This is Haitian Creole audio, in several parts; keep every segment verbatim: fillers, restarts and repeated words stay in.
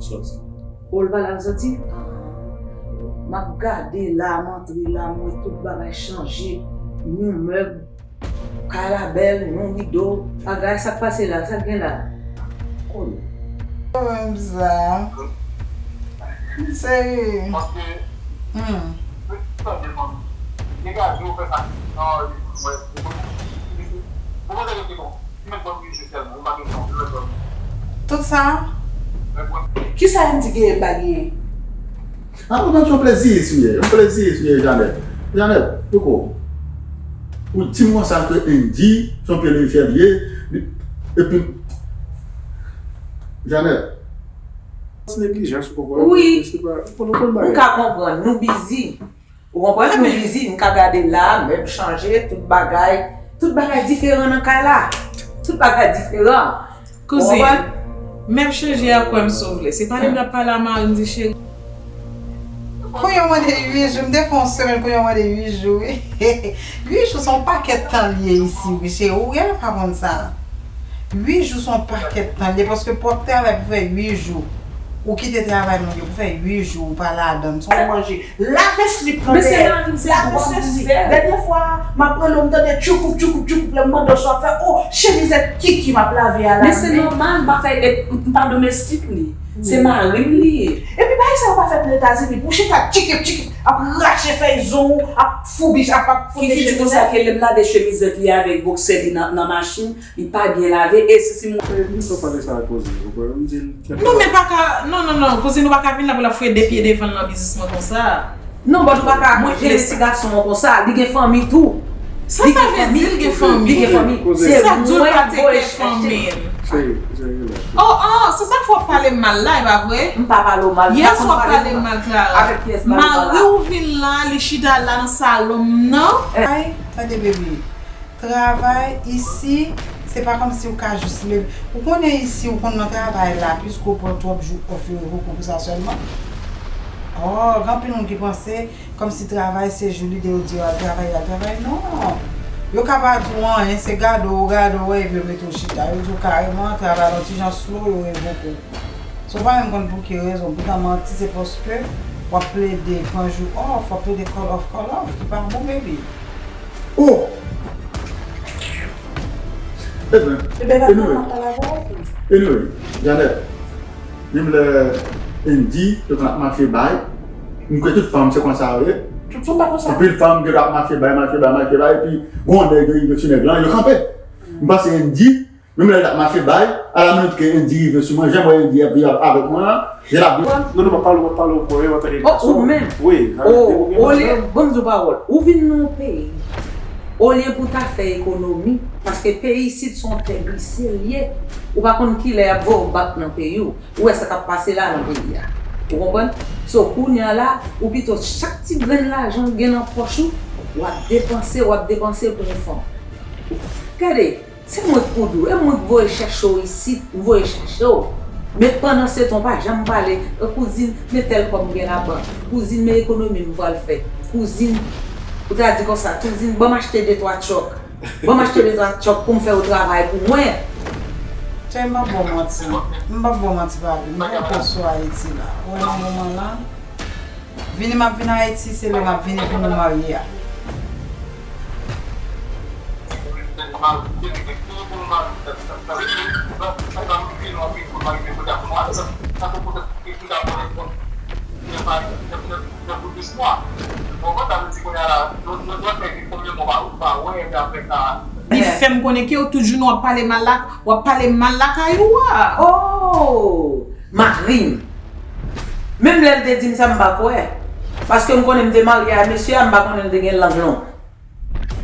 Sòti. O, l pale al sòti? M ap gade la, m antre la, m wè tout bagay chanje. Yon mèb, kay la bèl, yon rido, bagay, sa k pase la, sa k gen la? Konnen. Ou menm sa. Serye. Hmm. Tout sa? Kisa Andy genyen m pa genyen? Ah, mwen menm se yon plezi sou ye, yon plezi sou ye, Janèt. Janèt, poko. Ou di m konsa ke Andy se yon pye lejè li ye, epi, Janèt. Se neglijans ou konprann? Wi. Se pa, ou konn, ou konn bagay. M ka konprann, nou bizi. Ou konprann? Nou bizi, m ka gade la, mèb chanje, tout bagay, tout bagay diferan nan kay la. Tout bagay diferan. Ou konprann? Kouzin, mèb chanje a kwè m si w vle. Se pale m t ap pale a mari m di cheri. Kounye a w mande uit jou, m te fè yon semèn kounye a w mande uit jou wi. Uit jou se yon pakèt tan l ye isi wi cheri, ou genlè pa konn sa. Uit jou se yon pakèt tan l ye paske pwòp travay pou fè uit jou. Ou kite travay moun yo pou fè uit jou ou pa ladan l. Se manje. Lave slip nan dèyè. Men se mari m, se dwa m li. Dènye fwa, m ap rele w, m tande tchoukout, tchoukout, tchoukout, lè m mande w sa w ap fè, o, chemizèt Kiki m ap lave a la. Men se nòmal, m pa fè, e, m pa domestik li. Se mari m li ye. Epi bagay sa yo pa fèt nan Etazini, pou chita tchikip, tchikip, ap rache fèy zong ou, ap foubi, ap, ap foubi chemizèt. Kiki di konsa ke lè m lave chemizèt li avèk bòksè li nan, nan machin, li pa byen lave, e si, si m... Li pa pale sa ak Kouzin, ou konprann? M di l, kèt. Non, men pa ka, non, non, non, Kouzin, ou pa ka vin la pou l ap fouye de pye devan l nan biznis mwen konsa. Non, but ou pa ka jere ti gason an konsa, li gen fanmi tou. Sa sa vle di l gen fanmi? Li gen fanmi. Se mwen k voye chèche. Cheri, cheri, relax. Oh, oh, se sa k fè w ap pale m mal la, e pa vre? M pa pale w mal. Yè swa w ap pale m mal, Clara. Avèk kiyès m pale mal la? Mari w vin la, li chita la nan salon m nan. Ay, tande, baby. Travay isi, se pa kòmsi ou ka jis leve. Ou konnen isi, ou konn nan travay la, piske ou pran twòp jou off, yo revoke w pou sa sèlman. Oh, gen anpil moun ki panse kòmsi travay se jou li de yo di yo al travay, yo al travay. Non! Yo ka pa di w anyen, se gade w yo gade w, epi yo mete w chita. Yo di w kareman, travay la yon ti jan slow, yo revoke w. So w pa menm konn pou ki rezon, poutan manti se paske w ap plede pran jou off, w ap plede call off, call off, ki pa bon, baby. Oh! Ebyen, anyway, anyway, Janèt, menm lè Andy te konn ap mache bay, m kwè tout fanm se konsa yo ye. Tout fanm pa konsa. Anpil fanm gen dwa ap mache bay, mache bay, mache bay, epi gon nèg yo rive sou nèg lan, yo kanpe. M panse Andy, menm lè l t ap mache bay, a la minit ke Andy rive sou mwen, jan m wè Andy ap viv avèk mwen an, jan l ap viv. Non, non, m ap pale w, m ap pale w, mwen menm antanke gason. Oh, ou menm? Wi, oh, olye, ban m di w pawòl, ou vin nan yon peyi, olye pou w ta fè ekonomi, paske peyi isit se yon tè glise l ye, ou pa konn kilè y ap voye w back nan peyi w, ou wè sa k ap pase la nan peyi a. Ou konprann? So, kounye a la, ou pito chak ti grenn lajan w gen nan pòch ou, w ap depanse, w ap depanse pou yon fanm. Gade, se mwen k pou di w, e mwen k voye chèche w isit, m voye chèche w. Men pandansetan, w pa janm pale, e kouzin, men tèl kòb m gen labank. Kouzin, men ekonomi m pral fè. Kouzin, ou ta di konsa, kouzin, ban m achte de twa tchòk. Ban m achte de twa tchòk pou m fè yo travay pou mwen. Cheri, m p ap ba w manti. M p ap ba w manti, papi. M poko sou Ayiti la. Ou wè nan moman la, vini m ap vin Ayiti, se lè m ap vini pou nou marye a. Li fè m konnen ke w tout jounen w ap pale mal la, w ap pale mal lakay ou a. Oh! Mari m. Menm lè l te di m sa, m pa kwè. Paske m konnen m te marye a mesye a, m pa konnen l te gen lang long.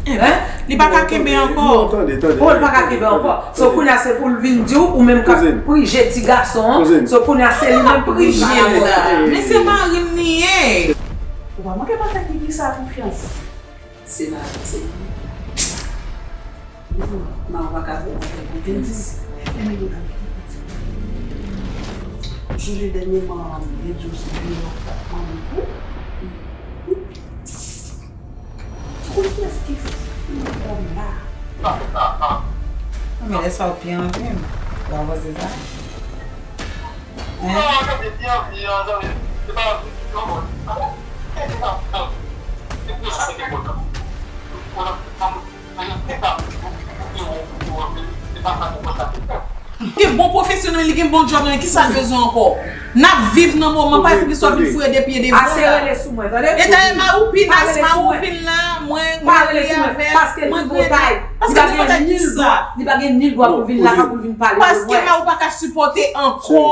Hein? Li pa ka kenbe ankò. Non, tande, tande. Oh, li pa ka kenbe ankò. So, kounye a se pou l vin di w, ou menm k ap prije ti gason an. So, kounye a se li menm pou vin prije l la. Men se mari m li ye. Ou pa manke pa fè Kiki sa konfyans. Se mari m, se li. Mari w pa ka fè mwen fè konfyans. Ou sonje dènyèman, li di w se li menm k ap manman tou. Ou konn kiyès ki fou nan kò m la? Non, men lè sa w pi anvi m. Ou pa panse sa? Non, tande, li anvi an, tande, se pa anvi, non, bon. Gen bon pwofesyonèl, li gen bon djòb, men ki sa l bezwen ankò? N ap viv nan moman, pa pou ki sa w vin foure de pye devan. Ase rele sou mwen, tande? E dayè, ma ou pi nas, ma ou vin la, mwen, mwen ri avè l, mwen grede. Paske li pa gen nil dwa, li pa gen nil dwa pou vin la, pou vin pale de mwen. Paske ma ou pa ka sipòte ankò.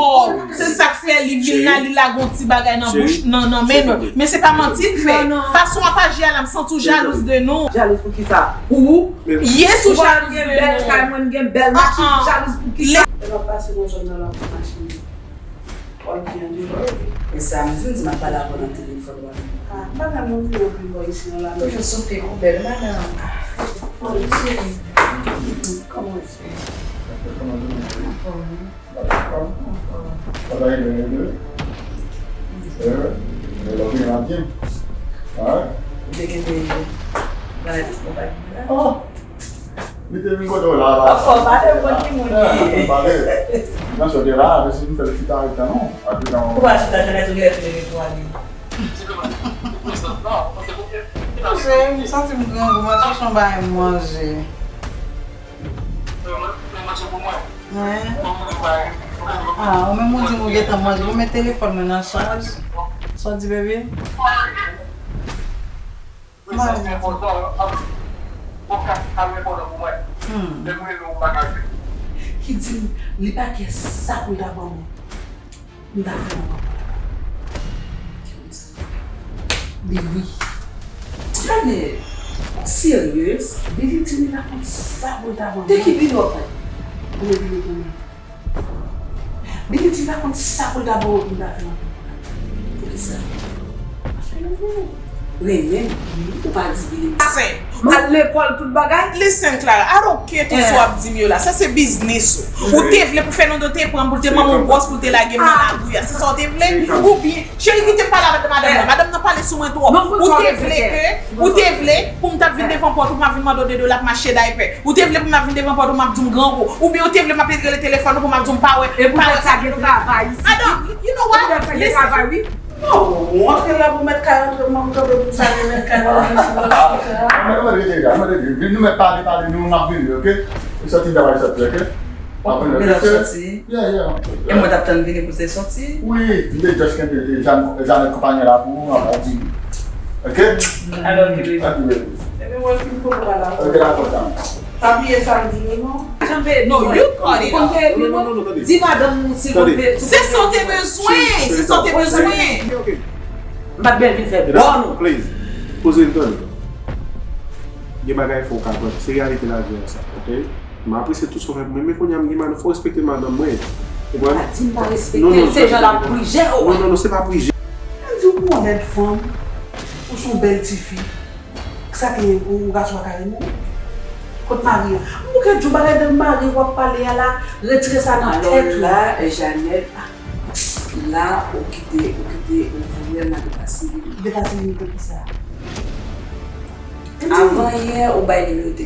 Se sa k fè li vin la, li lage yon ti bagay nan bouch, nan, nan men nou. Men se pa manti l fè. Fason w ap aji a la, m santi w jalouz de nou. Jalouz pou ki sa? Pou ou? Yes, ou jalouz de nou. Bèl kay, mwen gen bèl machin, jalouz pou ki sa? Lè m ap pase nan zòn nan la, pou machin. Pòl ki andeyò. E sa m di, m di m ap pale avè w nan telefòn, wè. Ah, madanm, nou vin anpil bò isi nan la. Toujou soufri pou bèl madanm. Oh, cheri. Kòman w ye? Anfòm, wi. Anfòm. Anfòm. Sa va, e byen, e byen? E byen? E lòt gen la byen? Ah? Ou te kenbe bagay pou konpay pou la? Oh! Li te vin kote w la, la. Anfòm, pa depann ki moun li ye. Pale. Nan sòti la, apre si nou fè l chita, li tan non. Apre nan. Ou pa chita, Janèt, ou genlè fin leve pou ale. Cheri, m santi m grangou, m al chèche yon bagay manje. Wi. Ah, ou menm ou di m ou gentan manje. Ou met telefòn mwen nan chaj. Sa w di, bebe? Mwen sa se enpòtan, an, bon, ka, ka enpòtan pou mwen. Hmm. Lè m rele w, m pa ka jwenn ou. Ki di m li pa gen sa pou l ta ban mwen. M ta fè yon rankontre avè l. Ki moun sa? Billy wi. Janèt, serye? Billy di m li pa konn sa pou l ta ban mwen. De ki Billy w ap pale? Konnen Billy konnen. Billy di li pa konn sa pou l ta ba w pou l ta fè anpil bagay. Poukisa? Paske l renmen w. Renmen m? Ou pa di Billy m. Al lekòl, tout bagay? Listen, Clara, I don't care tout sa w ap di m yo la. Sa se biznis ou. Ou te vle pou Fernando te pran m, pou l te ban m yon gwòs, pou l te lage m nan lari a. Se sa w te vle? Oubyen, cheri, kite m pale avèk madanm nan. Madanm nan pale sou mwen twòp. Ou te vle ke, ou te vle pou m t ap vin devan pòt ou, pou m ap vin mande w de dola pou m achte daypè. Ou te vle pou m ap vin devan pòt ou, m ap di w m grangou. Oubyen ou te vle m ap rele telefòn ou pou m ap di w m pa wè, m pa wè sa ki gen travay isi. Adam, you know what? Listen. Non, ou antre la pou mèt kay antre, m ap kanpe pou sa gen mèt kay la. Mèt, mèt, rete la, mèt, rete. Nou mèt pale, pale, nou, n ap vini, oke? Sòti, travay sòti, oke? N ap vini, oke? Sòti. Yeah, yeah. E mwen t ap tann vini pou se sòti. Wi, m te just kenbe Jan-, Janèt konpayi la pou ou, m ap di. Oke? I love you, baby. Happy baby. Ebyen, mwen fin pran la. Oke, dakò, sa. Pa bliye sa m di yo, non. Janbe, no, you cut it off. Non, non, non, non, tande. Di madanm ou, silvouplè. Se sa w te bezwen, se sa w te bezwen. Ok, ok. M pa t byen vin fè bò nou. Please, poze l, tande. Gen bagay fò w ka pran. Se reyalite lavi a sa, oke? M apresye tout sa w fè pou mwen, men kounye a m gen madanm, fò w respekte madanm mwen. Ou konprann? Pa di m pa respekte l, se jan l ap prijè w. Non, non, non, se pa prijè. Mwen di w, ou onèt fanm, ou se yon bèl tifi. Sa ke ou gason pa ka renmen w? Kot mari a? M bouke di w bagay de mari w ap pale a la, retire sa nan tèt ou. Alò la, Janèt, la, ou kite, ou kite, ou vrèman depase limit. Depase limit pou kisa? Avan yè, ou bay nimewo telefòn.